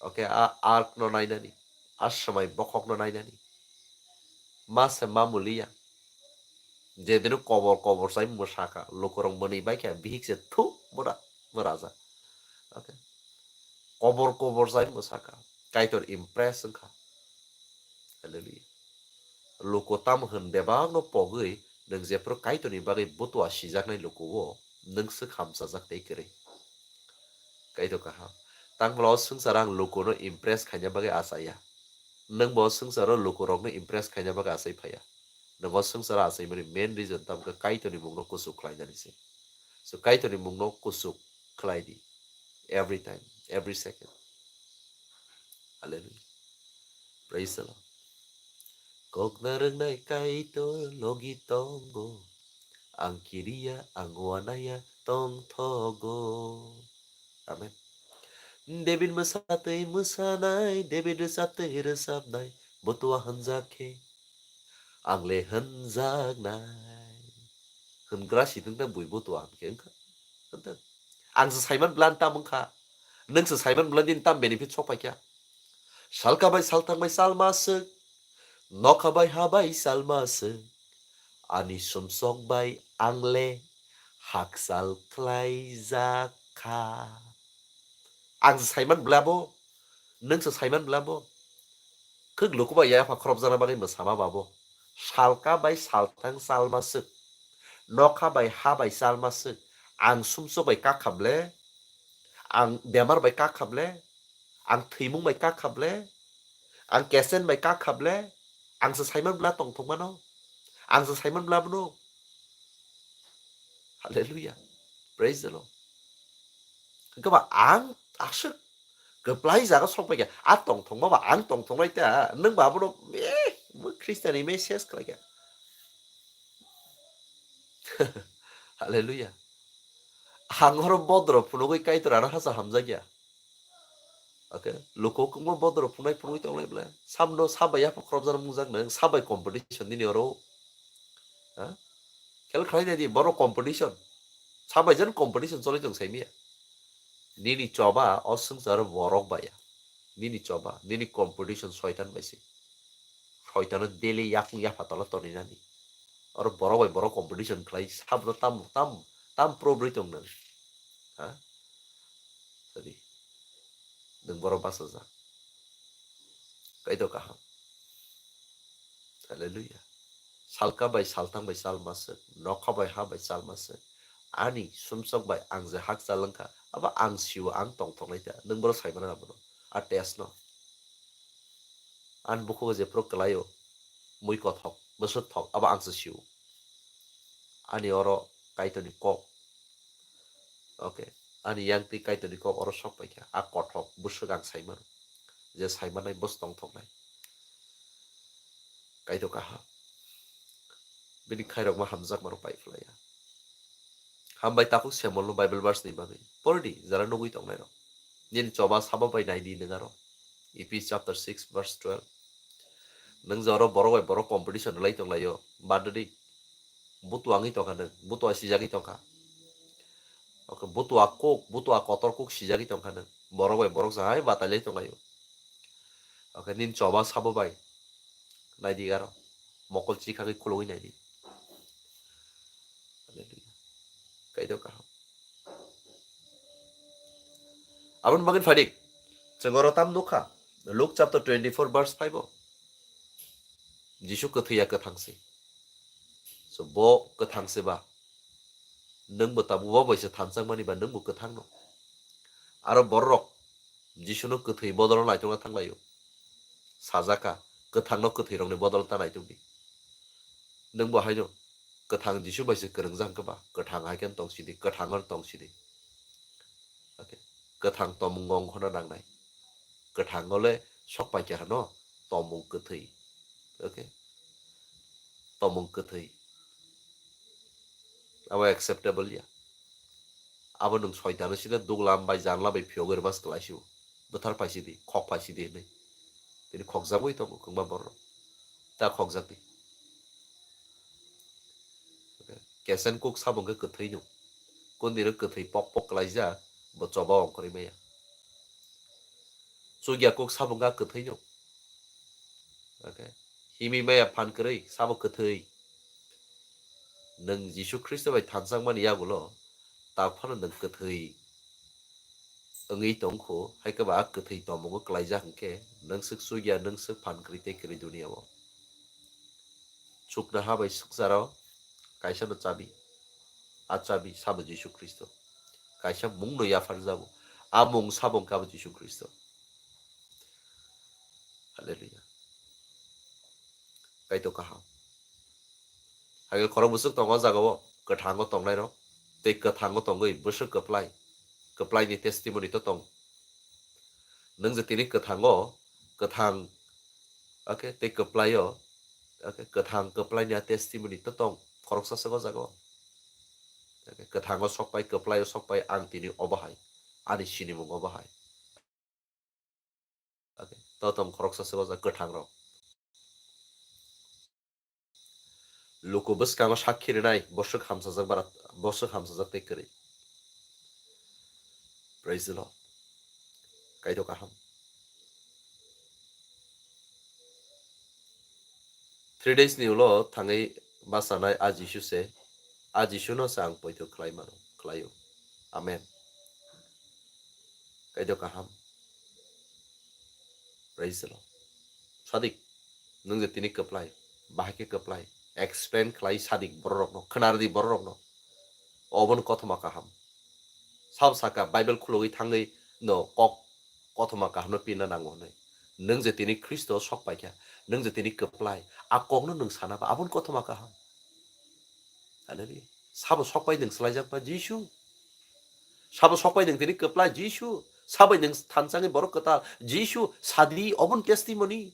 Okay, a ark no nainani, a swmai bokhok no nainani. Ma se ma muliya. Jedino kobor kobor sai mwsakha, lukurok mwnwi baikha, bihik se thu mura, mwraja. Okay. Kobor kobor sai mwsakha. Kaitor impress wngkha. Hallelujah. Luku tamo hwn bebakno pogwi nwng jephru Kaitorni bagwi butua sijaknai lukuo nwng swk hamchajak tei kwrwi. Kaitor kaham. Tangmala o swngcharo ang lukuno impress khaina bagwi achaya. Nwngbo o swngcharo lukurokno impress khaina bagwi achai phaiya. Nwng o swngcharo achaimani main reason tamo khe Kaitorni mungno kuchuk khlainani se. So Kaitorni mungno kuchuk khlai di. Every time, every second. Hallelujah. Praise the Lord. Kokna rwngnai Kaitor logi tongo. Ang kiriya, ang wanaya tongthogo. Amen. David mwsatwi mwsanai, David rwchaptwi rwchapnai, butua hwnjak khe ang le hwnjaknai. Hwngra si tong tang bui butua hwn khe wngkha. Hwn tang. Ang se saiman bwla tam wngkha. Nwng se saiman bwla din tam benefit sok paikha. Salka bai salthang bai salma swk. Nokha bai ha bai salma swk. Ani sumsok bai ang le hakchal khlaijak kha. Ang se saiman bwla bo. Nwng se saiman bwla bo. Khwk luku bai yapha khorop jana bagwi mwsama babo. Salka bai salthang salma swk. Nokha bai ha bai salma swk. Ang sumsok bai kakha ble. Ang bemar bai kakha ble. Ang thwimung bai kakha ble. Ang kesen bai kakha ble. Ang se saiman bwla tongthok mano. Ang se saiman bwla bono. Hallelujah. Praise the Lord. Hwnkhe ba ang aswk kwplai jaga sok pai kha. A tongthokma ba ang tongthoknai ta. Nwng ba abono, eh, bo Christian ni message khlai kha. Hallelujah. Ang oro bodro phunugwi Kaitor ano hasa hamjakya. Okay, luku kwbangma bodro phunai phunugwi tonglai bwle. Samno sabai yapha khorokjak mungjak nwng, sabai competition nini oro. Ha? Khel khlai nai di, borok competition. Sabai jan competition choli tong sai miya. Nini choba o swngcharo borok baya. Nini choba, nini competition soitan bai se. Soitano daily yakung yapha tola toni nani. Oro borok bai borok competition khlai, sabno tam, tam, tam pro bwrwi tong nang. Ha? Tadi. Nwng borok bachajak. Kaitor kaham. Hallelujah. Salka bai salthang bai chal maswk, nokha bai ha bai chal maswk. Ani sumsok bai ang je hakchal wngkha, abo ang sio ang tongthoknai ta. Nwng borok sai mano abono. A test no. Ani bukhugo jephuru kwlaio, mui kothok, bwswk thok, abo ang se sio. Ani oro Kaitorni kok. Okay. Ani yang twi Kaitorni kok oro sok pai kha. A kothok, bwswk ang sai mano. Je sai manai bwswk tongthoknai. Kaitor kaham. Bini khairokma hamjakma rok pai phlaiya. Hambai takhuk Samuel no Bible verse ni bagwi. Pordi, jara nugwi tongnai rok. Nini choba sabo bai nai di nengaro. Ephesians chapter six verse twelve. Nwng je oro borok bai borok competition rwlai tonglaio. Badri. Butua wngwi tongkha nwng. Butua sijagwi tongkha. Okay, butua kuk, butua kotor kuk sijagwi tongkha nwng. Borok bai borok jahai batalai tonglaio. Okay, nini choba sabo bai. Nai di aro. Mokol chikhagwi khulugwi nai di. Hallelujah. Kaitor kaham. Aboni bagwi phaidi, chwng oro tam nukha, Luke chapter twenty-four verse five o. Jisu kwthwiya kwthang se. So, bo kwthang se ba, nwng bo tabuk bo bai se thansak mani ba nwng bo kwthang no. Aro borok Jisuno kwthwi bodol naitukna thanglaio. Sajaka, kwthangno kwthwirokni bodol ta naitukdi. Nwng bo haino kwthang Jisu bai se kwrwngjak hwnkhe ba, kwthang hai khe tong sidi, kwthango tong sidi. Okay. Kwthang tomung wng kheno nangnai. Kwthango le sok pai kha hano tomung kwthwi. Okay. Tomung kwthwi. Abo acceptable ya. Abo nwng soitano sile duglam bai janla bai phiyogwi rwmas kwlai sio. Bwthar phaisidi, khok phaisidi hinwi. Tini khokjagwi tongo kwbangma borok. Ta khokjakdi. Kesen kuk sabo hwnkhe kwthwi no. Kundino kwthwi pok pok kwlaijak, bo choba ongkhorwi maya. Chukya kuk sabo wngkha kwthwi no. Okay. Himwi maya phan kwrwi, sabo kwthwi. Nwng Jisu Khristo bai thansak mani yagulo, ta phano nwng kwthwi wngwi tongkho, hai khe ba a kwthwi tomungo kwlaijak hwnkhe, nwng swk chukya, nwng swk phan kwrwi tei kwrwi duniya o. Chuknoha bai swkcharo kaisa no chabi, a chabi sabo Jisu Khristo. Kaisa mung no yapharjago, a mung sabo wngkha bo Jisu Khristo. Hallelujah. Kaitor kaham. Hai khe khorok bwswk tongo o jaga o, kwthango tongnai rok, tei kwthango tongwi bwswk kwplai, kwplai ni testimony to tong. Nwng je tini kwthango, kwthang, okay, tei kwplai o, okay, kwthang kwplai ni a testimony to tong, khoroksa swk o jaga o. Okay, kwthango sok pai, kwplai o sok pai, ang tini obo hai, ani sinimung obo hai. Okay, to tong khoroksa se bojak kwthang rok. Luku bwskango sakhi rwnai boswk hamsajak bara, boswk hamsajak tei kwrwi. Praise the Lord. Kaitor kaham. Three days ni ulo thangwi bachanai a Jisu se, a Jisu no se ang poito khlai mano, khlaio. Amen. Kaitor kaham. Praise the Lord. Sadik, nwng je tini kwplai, bahai khe kwplai, explain khlai sadik bororokno, khwnardi bororokno. Obono kothoma kaham. Sab saka Bible khulogwi thangwi no kok kothoma kahamno pina nango hwnwi. Nwng je tini Khristo sok paikha, nwng je tini kwplai, a kokno nwng sana ba, aboni kothoma kaham. Hallelujah. Sabo sok pai nwng swlaijak ba Jisu. Sabo sokpai nwng tini kwplai Jisu, sabai nwng thansa wngwi borok kwtal Jisu, sadi obon testimony.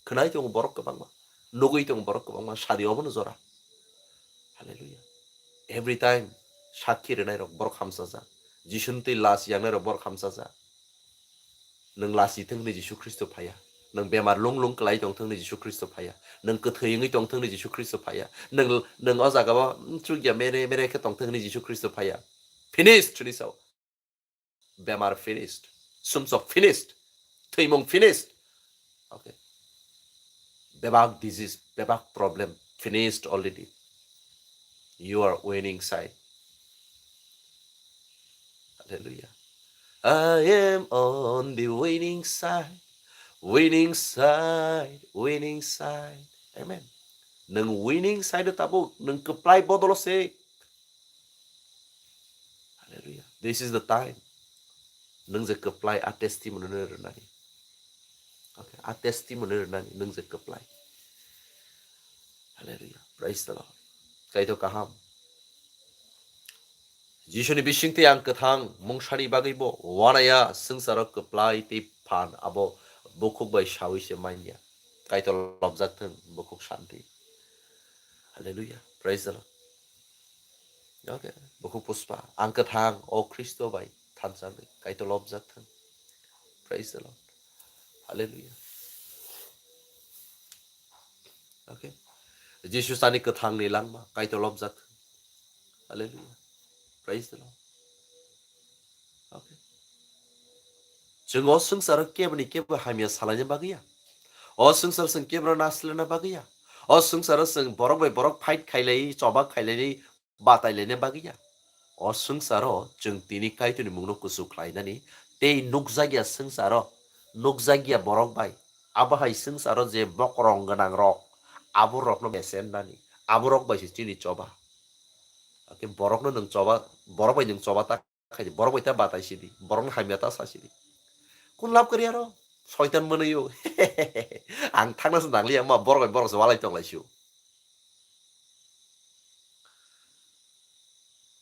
Khwnai tongo borok kwbangma, nugwi tongo borok kwbangma, sadi obono jora. Hallelujah. Every time sakhi rwnai rok borok hamsajak. Jisuni twi las yangnai rok borok hamsajak. Nwng lasi thwng hwnwi Jisu Khristo phaiya. Nwng bemar lung lung kwlai tong thwng hwnwi Jisu Khristo phaiya. Nwng kwthwi wngwi tong thwng hwnwi Jisu Khristo phaiya. Nwng, nwng o jaga o chukya mere mere khe tong thwng hwnwi Jisu Khristo phaiya. Finished hwnwi sao. Bemar finished. Sumsok finished. Thwimung finished. Okay. Bebak disease, bebak problem finished already. You are winning side. Hallelujah. I am on the winning side. Winning side, winning side. Amen. Nwng winning side o tabuk, nwng kwplai bodolo se. Hallelujah. This is the time. Nwng je kwplai a testimony no rwnani. Okay, a testimony rwnani nwng je kwplai. Hallelujah. Praise the Lord. Kaitor kaham. Jisuni bisingtwi ang kwthang mungsani bagwi bo wanaya swngcharo kwplai tei phan abo bukhuk bai sawi se manya. Kaitor lobjak thwng bukhuk santi. Hallelujah. Praise the Lord. Okay. Bukhuk Puspa, ang kwthang o Khristo bai thansa wngwi Kaitor lobjak thwng. Praise the Lord. Hallelujah. Okay. Jisu sani kwthangni langma Kaitor lobjak thwng. Hallelujah. Praise the Lord. Okay. Chwng o swngcharo keboni kebo hamya salaina bagwi ya. O swngcharo chwng keboro naslena bagwi ya. O swngcharo chwng borok bai borok fight khailai, choba khailai, batai laina bagwi ya. O swngcharo chwng tini Kaitorni mungno kuchuk khlainani tei nukjakya swngcharo, nukjakya borok bai, abo hai swngcharo je bokrong gwnang rok, abo rokno mesen nani, abo rok bai se chini choba. Ake borokno nwng choba, borok bai nwng choba ta khai di, borok bai ta batai sidi, borokno hamya ta sa sidi. Kun lab kwrwi aro? Soitan mwnwi o. Ang thangna se nangliya, ma borok bai borok se walai tong lai sio.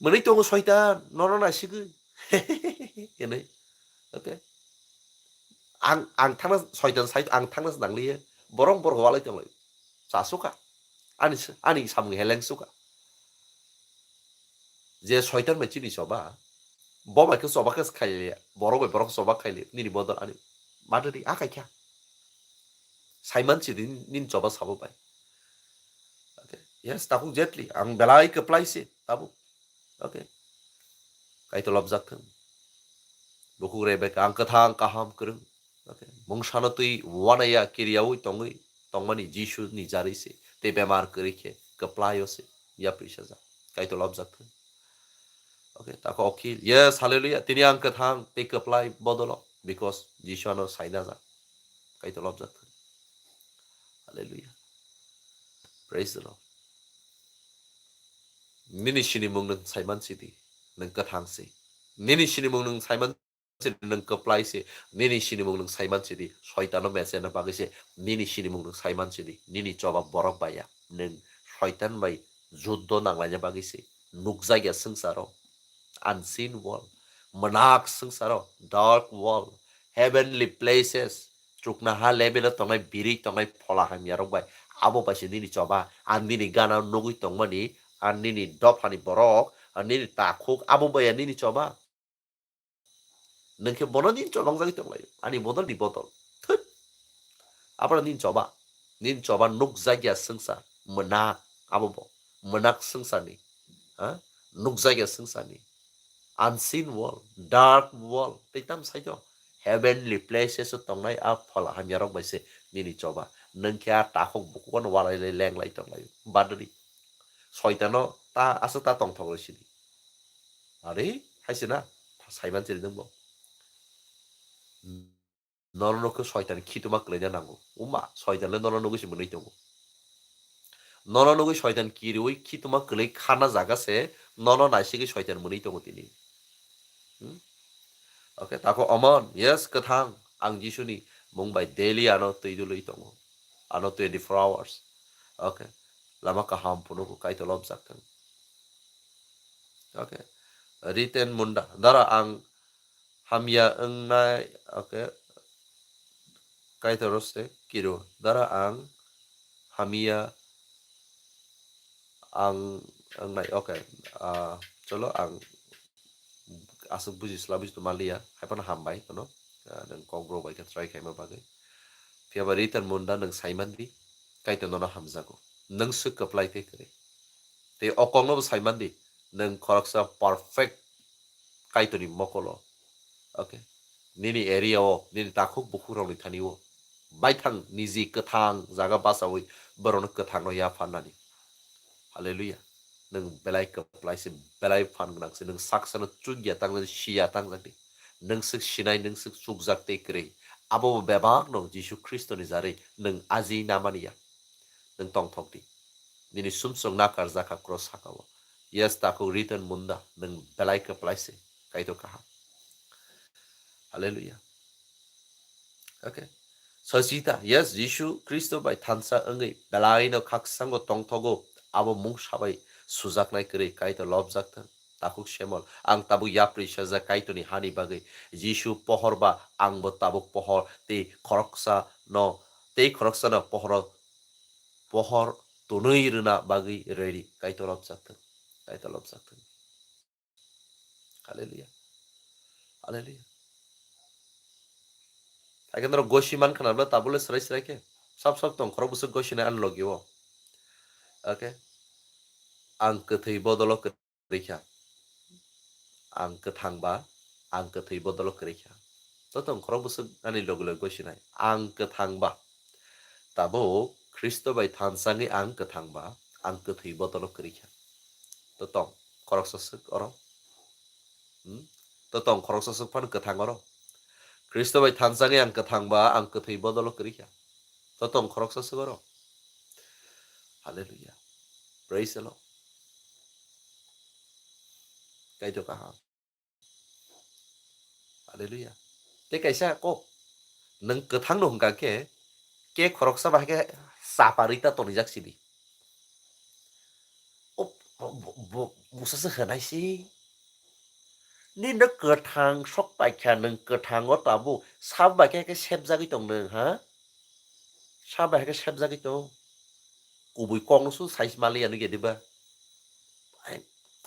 Mwnwi tongo soitan, nono naisigwi. Hinwi. Okay. Ang, ang thangna soitan sai, ang thangna se nangliya. Borok borok walai tong lai. Chasuka. Ani, ani samung heleng suka. Je soitan bai chini choba, bo bai khe choba khe khailiya, borok bai borok choba khailiya, nini bodol ani madadi a kaikha. Saiman sidi nini choba sabo bai. Okay. Yes, tabuk jetli, ang belai kwplai se, tabuk. Okay. Kaitor lobjak thwng. Bukhuk Rebeka, ang kwthang kaham kwrwng. Okay. Mungsano twi wanaya kiriyaui tongwi tongmani Jisu ni jarwi se. Tei bemar kwrwi khe kwplai o se. Yapri sajak. Kaitor lobjak thwng. Okay, tako okil. Yes, hallelujah. Tini ang kwthang tei kwplai bodolo. Because Jisu ano saina jak. Kaitor lobjak thwng. Hallelujah. Praise the Lord. Nini sinimung nwng saiman sidi. Nwng kwthang se. Nini sinimung nwng saiman sidi, nwng kwplai se. Nini sinimung nwng saiman sidi. Soitano mesena bagwi se. Nini sinimung nwng saiman sidi. Nini choba borok baya. Nwng soitan bai juddo nanglaina bagwi se. Nukjakya swngcharo. Unseen world. Mwnak swngcharo. Dark world. Heavenly places. Chuknoha level o tongnai, birwi tongnai phola hamya rok bai. Abo bai se nini choba. Ang nini gana nugwi tongmani. Ang nini dophani borok. Ang nini takhuk. Abo bai ya nini choba. Nwng khe bono nini choba wngjagwi tonglaio. Ani bodol ni bodol. Thut. Abro nini choba. Nini choba nukjakya swngchar. Mwnak. Abo bo. Mwnak swngcharni. Ha? Nukjakya swngcharni. Unseen world. Dark world. Tei tam saito. Heavenly places o tongnai a phola hamya rok bai se nini choba. Nwng khe a takhuk bukugo no walai lai lenglai tonglaio. Badri. Soitano ta asa ta tongthok rw sidi. Are, hai se na, saiman chiri nwng bo. Nono nokhe soitan khituma kwlaina nango. Uma, soitan le nono nugwi se mwnwi tongo. Nono nugwi soitan kiriwi khituma kwlwi khana jaga se nono naisigwi soitan mwnwi tongo tini. Hmm? Okay, tako omon, yes, kwthang, ang Jisuni mung bai daily ano twi dului tongo. Ano twenty-four hours. Okay. Lama kaham phunukgo, Kaitor lobjak thang. Okay. Riten Munda, dara ang hamya wngnai, okay. Kaitor se kiro, dara ang hamya ang wngnai, okay. Ah, cholo, ang aswk buji sla buji tongma liya, hai phano hambai, kono, ah, nwng kokborok bai khe try khaima bagwi. Phiya ba Riten Munda nwng saimandi, Kaitor nono hamjago. Nwng swk kwplai tei kwrwi. Tei o kokno bo saimandi, nwng khoroksa perfect Kaitorni mokolo. Okay. Nini area o, nini takhuk bukhukrokni thani o. Baithang niji kwthang jaga bachaui borokno kwthangno yapharnani. Hallelujah. Nwng belai kwplai se, belai phan gwnang se, nwng saksano chukya tangjak, siya tangjak di. Nwng swk sinai, nwng swk chukjak tei kwrwi. Abo bo bebakno Jisu Khristoni jarwi nwng aji namani ya. Nwng tongthok di. Nini sumsok nakarjak kha cross saka o. Yes, takhuk Riten Munda, nwng belai kwplai se, Kaitor kaham. Hallelujah. Okay. Sachita, yes, Jisu Khristo bai thansa wngwi belaino khaksango tongthogo, abo mungsa bai sujaknai kwrwi Kaitor lobjak thung. Takhuk Semol, ang tabuk yapri sajak Kaitorni hani bagwi. Jisu pohor ba, angbo tabuk pohor, tei khoroksa no, tei khoroksa no pohoro, pohor tonwi rwna bagwi ready. Kaitor lobjak thung. Kaitor lobjak thung. Hallelujah. Hallelujah. Haikhe norok gosi man khna bla tabule srai srai khe. Sab sab tong khorok bwswk gosinai ani logi o. Okay. Ang kwthwi bodolo kwrwi kha. Ang kwthang ba, ang kwthwi bodolo kwrwi kha. To tong khorok bwswk ani logi logi gosinai. Ang kwthang ba. Tabuk Khristo bai thansa wngwi ang kwthang ba, ang kwthwi bodolo kwrwi kha. To tong khoroksa swk oro. Hmm? To tong khoroksa swk phano kwthang oro. Khristo bai thansa wngwi ang kwthang ba, ang kwthwi bodolo kwrwi kha. To tong khoroksa swk oro. Hallelujah. Praise the Lord. Kaitor kaham. Hallelujah. Tei kaisa kok, nwng kwthang no hwnkha khe, ke khoroksa bai khe chapa rwi ta tonijak sidi. O, bo, bo, bo, bwsa se hwnai si. Nini no kwthang sok pai kha, nwng kwthango tabuk sab bai khe, khe sepjagwi tong nwng, ha? Sab bai khe sepjagwi tong. Kubui kok no su sai mali ya nw khe diba? Ai,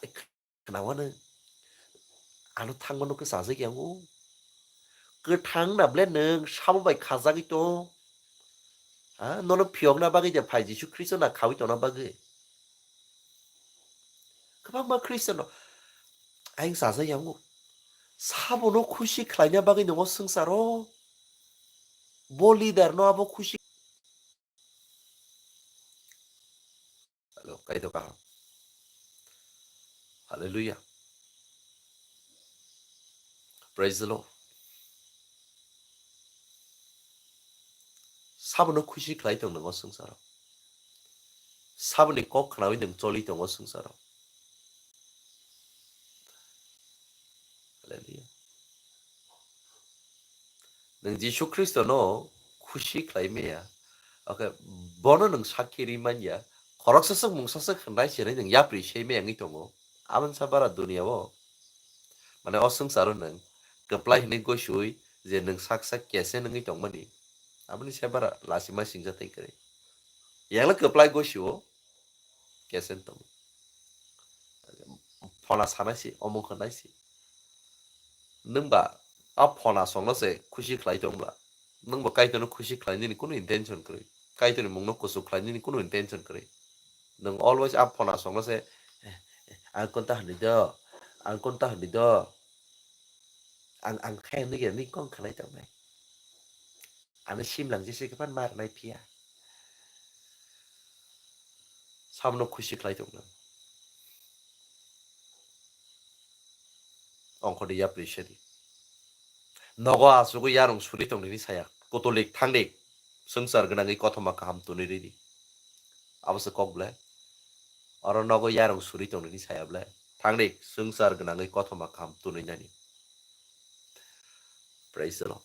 ai, khnawa nwng. Ano thangma no khe chajak ya o. Kwthang na ble nwng sabo bai khajagwi tong. Ha? Nono phiyokna bagwi je phai Jisu Khristo na khawi tongna bagwi. Kwbangma Khristian rok ayang chajak ya o. Sabono khusi khlaina bagwi nongo swngcharo. Bo leader no abo khusi. Hello, Kaitor kaham. Hallelujah. Praise the Lord. Sabono khusi khlai tong nongo swngcharo. Saboni kok khnawi nwng choli tongo swngcharo. Hallelujah. Nwng Jisu Khristono khusi khlai maya. Okay, bono nwng sakhi ri manya. Khoroksa swk mungsa swk hwnai se nwng yapri se maya wngwi tongo. Aboni sa bara dunia o. Mane o swngcharo nwng kwplai hwnwi gosiwi je nwng sak sak kesen wngwi tongmani. Aboni sa bara lachima singja tei kwrwi. Yangla kwplai gosiwo. Kesen tong. Phona sanai si, omong khanai si. Nwng ba a phona songno se khusi khlai tong bla. Nwng ba Kaitorno khusi khlai nini kunu intention kwrwi. Kaitorni mungno kuchuk khlai nini kunu intention kwrwi. Nwng always a phona songno se, "Eh, eh, ang kunta hwnwi do, ang kunta hwnwi do." Ang, ang khe hwnwi khe nini kong khanai tong nai. Ano simlang jese khe phan mar nai phiya. Samno khusi khlai tong nang. Ongkho di yapri se di. Nogo asugwi yarung suri tong nini saya. Kotolik thang di. Swngchar gwnangwi kothoma kaham tuni ri di. Abo se kok ble. Oro nogo yarung suri tong nini saya ble. Thang di swngchar gwnangwi kothoma kaham tuni nani. Praise the Lord.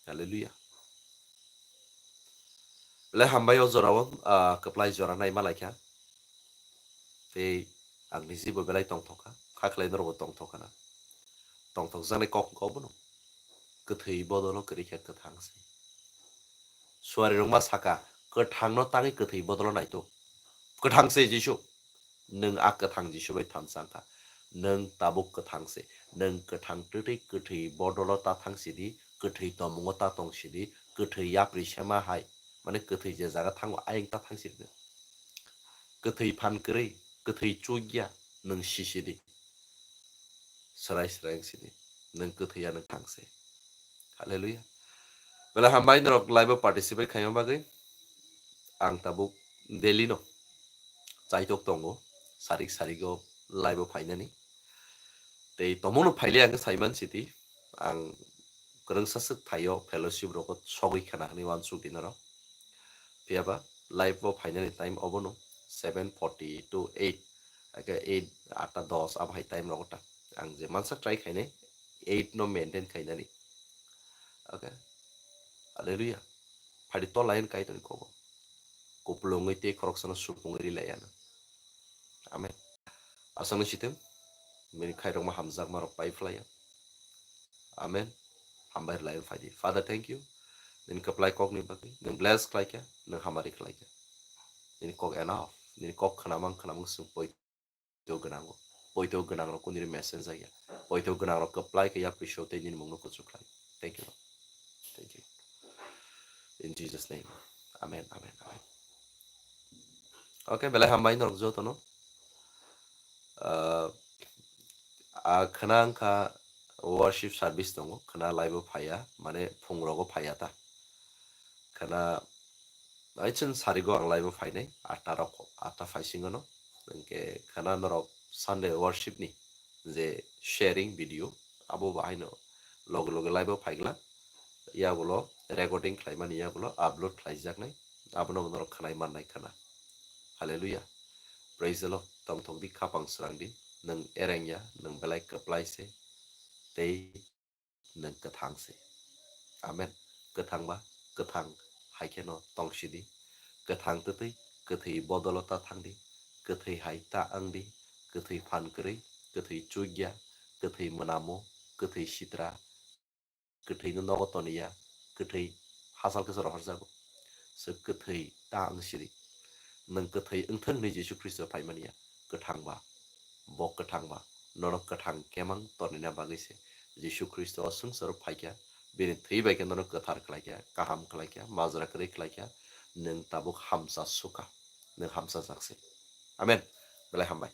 Hallelujah. Le hambai o jora o, ah, kwplai jora nai ma lai kha. Tei Ang niji bo belai tongthok kha, kha khlai norokbo tongthok khana. Tongthok jaknai kok wngkha obono. Kwthwi bodolo kwrwi khe kwthang se. Suari rok ma saka, kwthangno tangwi kwthwi bodolo naitok. Kwthang se Jisu. Nwng a kwthang Jisu bai thansa wngkha. Nwng tabuk kwthang se. Nwng kwthang twtwi kwthwi bodolo ta thang sidi, kwthwi tomungo ta tong sidi, kwthwi yapri sema hai. Mane kwthwi je jaga thango ayang ta thang sidi. Kwthwi phan kwrwi, kwthwi chukya, nwng sisidi. Swrai swrai wng sidi. Nwng kwthwi ya nwng thang se. Hallelujah. Belai hambai norok live o participate khaima bagwi. Ang tabuk daily no chaitok tongo. Sarik sarigo live o phainani. Tei tomono phaile ang saiman sidi. Ang kwrwngsa swk thaio fellowship rogo sogwi khana hwnwi uansuk di norok. Phiyaba live o phainani time obono seven forty to eight. Ake eight, atta dos abo hai time rogo ta. Ang je mansa try khainai eight no maintain khainani. Okay. Hallelujah. Phadi to lain Kaitorni kobo. Kupulungwi tei khoroksano supungwi rilaiya na. Amen. Aswkno sitem. Bini khairokma hamjakma rok pai phlaiya. Amen. Hambai lain phaidi. Father, thank you. Nini kwplai kokni bagwi. Nwng bless khlaikha, nwng hamari khlaikha. Nini kok enough. Nini kok khwnamang khwnamang swng poi Poito gwnango. Poito gwnangrok kuniri message ya. Poito gwnangrok kwplai khe yapri show tei nini mungno kuchuk khlai. Thank you, Lord. Thank you. In Jesus' name. Amen, amen, amen. Okay, belai hambai norok jotono. Ah, a khwna wngkha worship service tongo, khwna live o phaiya, mane phungrogo phaiya ta. Khwna, aichwng sarigo ang live o phainai, atta rok, atta phaisingono. Hwnkhe khwna norok Sunday worship ni je sharing video, abo bahaino loge loge live o phaigla, yagulo recording khlaimani, yagulo upload khlaijaknai, abono norok khwnai mannai khwna. Hallelujah. Praise the Lord. Tongthok di, khapang srang di, nwng ereng ya, nwng belai kwplai se, tei nwng kwthang se. Amen. Kwthang ba kwthang hai kheno tong sidi. Kwthang twtwi kwthwi bodolo ta thang di. Kwthwi hai ta wng di. Kwthwi phan kwrwi, kwthwi chukya, kwthwi mwnamo, kwthwi sitra, kwthwino nogo toniya, kwthwi hachal khe se rohorjago. Se kwthwi ta wng sidi. Nwng kwthwi wngthang hwnwi Jisu Khristo phaimani ya. Kwthang ba, bo kwthang ba, nono kwthang kemang tonina bagwi se Jisu Khristo o swngcharo phaikha, bini thwi bai khe nono kwthar khlaikha, kaham khlaikha, majra kwrwi khlaikha, nwng tabuk hamsa sukha, nwng hamsa jak se. Amen. Belai hambai.